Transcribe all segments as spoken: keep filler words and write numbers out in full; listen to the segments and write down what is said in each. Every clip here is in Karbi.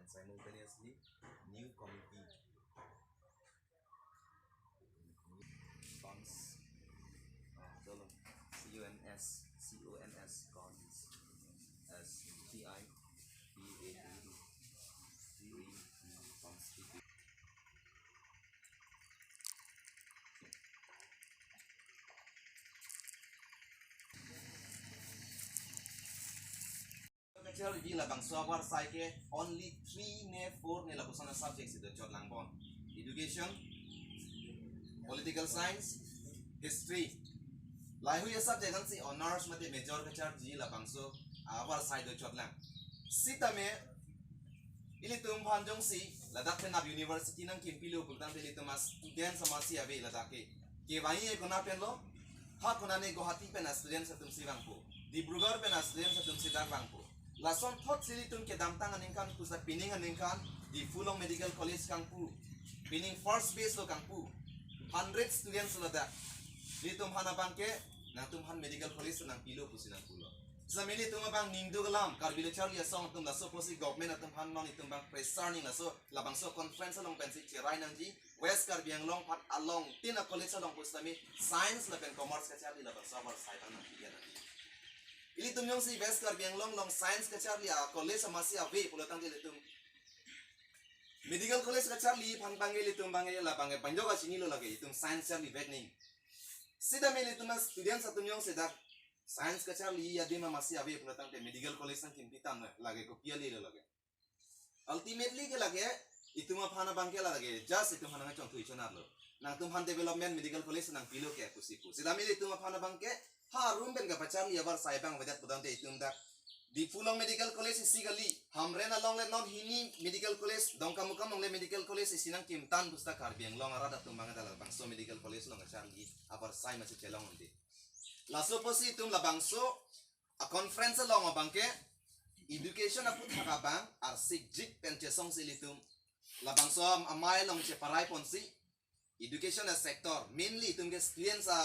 And simultaneously, new committee. Cons, uh, C U N S, C O N S, cons, S T I P A T, constitute. Kacharli labangso avarsai ke only three ne four ne lapuson a-subject si dochot lang bon. Education, political science, history. Lahei a-subject ansi honors mate major kacharli labangso avarsai dochot lang. Sitame ilitum aphan jongsi ladak penap university nangkimpipo pulotangte ilitum a-students amatsi ave ladak ke. Kevangji konat pen lo, ha konat ne Guwahati pen a-students atumsi vangpo, Dibrugarh pen a-students atumsi dak vangpo. Lasonthotsi ilitum kedamtang aningkan pusa pining aningkan Diphu along medical college kangpu. Pining first batch lo kangpu. Hundred students lo dak. Ilitum aphan abang ke, nangtum aphan medical college nangpipo pusi nangpulo. Sitame ilitum abang ningduk alam, Karbi Lo Charli Asong atum laso apotsi government atum aphan non itum abang pressure ning laso labangso conference along pensi cherai nangji, West Karbi Anglong aphan along tin a-college along pusitame science lapen commerce kacharli labangso avarsai abang nangpi nangji. Ilitum jongsi West Karbi Anglong along science kacharli a-college amatsi ave pulotangte ilitum medical college kacharli aphan abang ke ilitum abang ke labang ke banjok achinilo lake itum science charlivek ning. Sitame ilitum a-students atum jongsi dak science kacharli adim amatsi ave pulotangte medical college nangkimpi tanglo lake, kopi alilo lake. Ultimately ke lake itum aphan abang ke lake just itum aphan nangchongthui chonatlo. Nangtum aphan development medical college nangpilo ke pusi pu. Sitame ilitum aphan abang ke ha room pen kapacharli avarsai abang avedet pulotangte itum dak Diphu along medical college isi kali, Hamren along le non hini medical college, Dongkamukam along le medical college isi nangkimtan pusita Karbi Anglong arat atum abang ke labangso medical college along kacharli avarsai amatsi chelong ante. Laso apotsi itum labangso a-conference along abang ke education aputhak abang arsikjik pen chesongsi ilitum labangso am-, amei along cheparai ponsi education a-sector, mainly itum ke students a,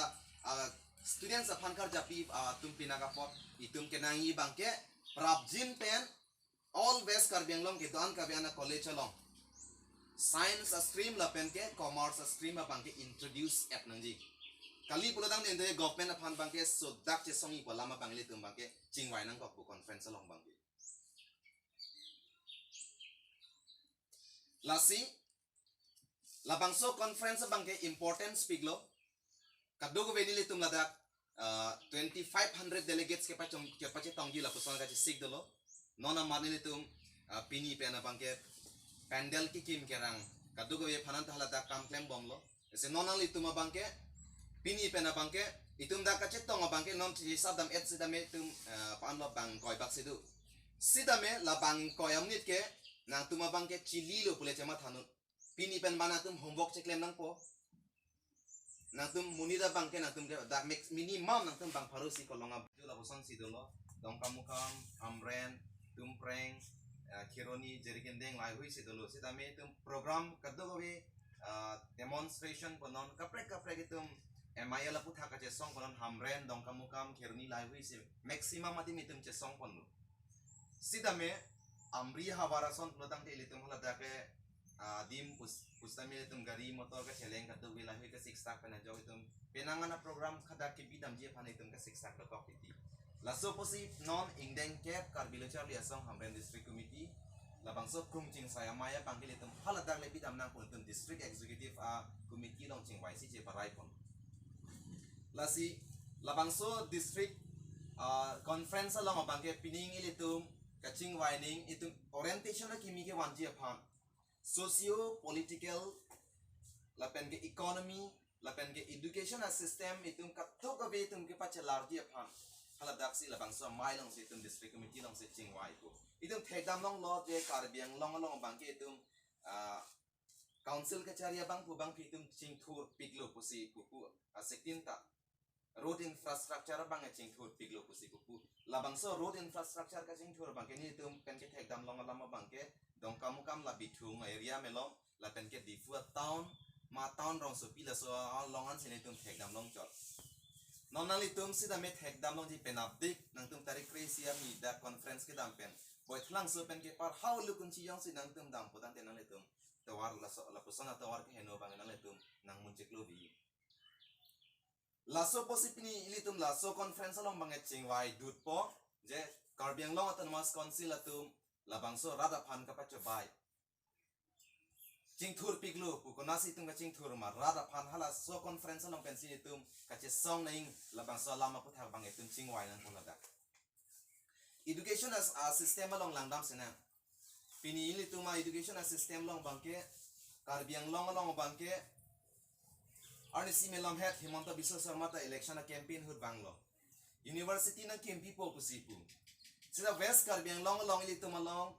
a, students aphan karjapi, a, atum pinaka apot itum kenangji abang ke prapjin pen all West Karbi Anglong kedo-an kave-an a-college along science a-stream lapen ke commerce a-stream abang ke introduce et nangji. Kali pulotangte government aphan abang ke sodak chesongji pu alam abang ilitum abang ke chingvai nangkokpo conference along abang ke. Lasi labangso conference abang ke importance piklo. Kadokave nelitum ladak, ah, twenty-five hundred delegates kepachong, kepachetongji lapuson kachesik dolo. Non amat nelitum, ah, pini pen abang ke pandal kekim kerang kadokave aphan anta ladak kam klembomlo. Lasi non nanglitum abang ke pini pen abang ke itum dak kachetong abang ke non hisap dam-et sitame itum, ah, pan lo bang ingkoi bak si do. Sitame la bang ingkoi amonit ke nangtum abang ke chililo pule chemathanun. Pini pen abang nangtum homework cheklem nangpo. Nangtum monit abang ke nangtum ke dak max minimum nangtum bang pharo si kolong abang. Lapuson si dolo, Dongkamukam, Hamren, Tumpreng, eh, Kheroni, Jirikindeng, laheihui si dolo. Sitame itum program kadokave, eh, demonstration punon, kaprek kaprek itum M I L aputhak kachesong punon, Hamren, Dongkamukam, Kheroni, laheihui si maximum adim itum chesong ponlo. Sitame Amri havar ason pulotangte ilitum haladak ke, ah, adim pus-, pusitame ilitum gari motor kacheleng kadokave laheihui kasiksak pen ajok itum penang an a-program hadak kebidamji aphan itum kasiksak dokok titi. Laso apotsi non ingdeng kep Karbi Lo Charli Asong Hamren District Committee labangso krung chingsai amei abang ke ilitum haladak le bidam nangpon, itum District Executive a-committee along chingvaisi cheparai pon. Lasi labangso district, ah, conference along abang ke pining ilitum kachingvai ning itum orientation akimi kevanji aphan, socio political lapen ke economy lapen ke education a-system itum kadokave itum kepachelarji aphan, haladak si labangso amei along si itum district committee along si chingvaipo. Itum thekdam longlo je Karbi Anglong along abang ke itum, ah, council kachari abang pu abang ke itum chingthur piklo pusi pupu, ah, sektin ta road infrastructure abang chingthur piklo pusi pupu. Labangso road infrastructure kachingthur abang ke nelitum pen kethekdam long alam abang ke Dongkamukam la Bithung area melom lapen ke Diphu a-town, ma town rongsopi laso along ansi nelitum thekdam longchot. Non nanglitum sitame thekdam longji penapdik, nangtum tarik kre-isi arni dak conference kedam pen Boithalangso pen kepar hau lukun chiyong si nangtum dam putangte nanglitum tovar laso lapuson atovar keheno abang nanglitum nangmun chiklo vi. Laso pusi pini ilitum laso conference along abang chingvai dutpo je Karbi Anglong Autonomous Council atum labangso rat aphan kapachobai chingthur piklo pu konasi itum kachingthur ma rat aphan halaso conference along pensi itum kachesong nang labangso alam aputhak abang itum chingvai nangpo ladak. Education as a system along langdam sena. Pini ilitum a education a system along abangke Karbi Anglong along abangke arnisi melamhet Himanta Biswa Sarma ta election a campaign ahut vanglo. University nangkimpipo pusi pu. Sita West Karbi Anglong along ilitum along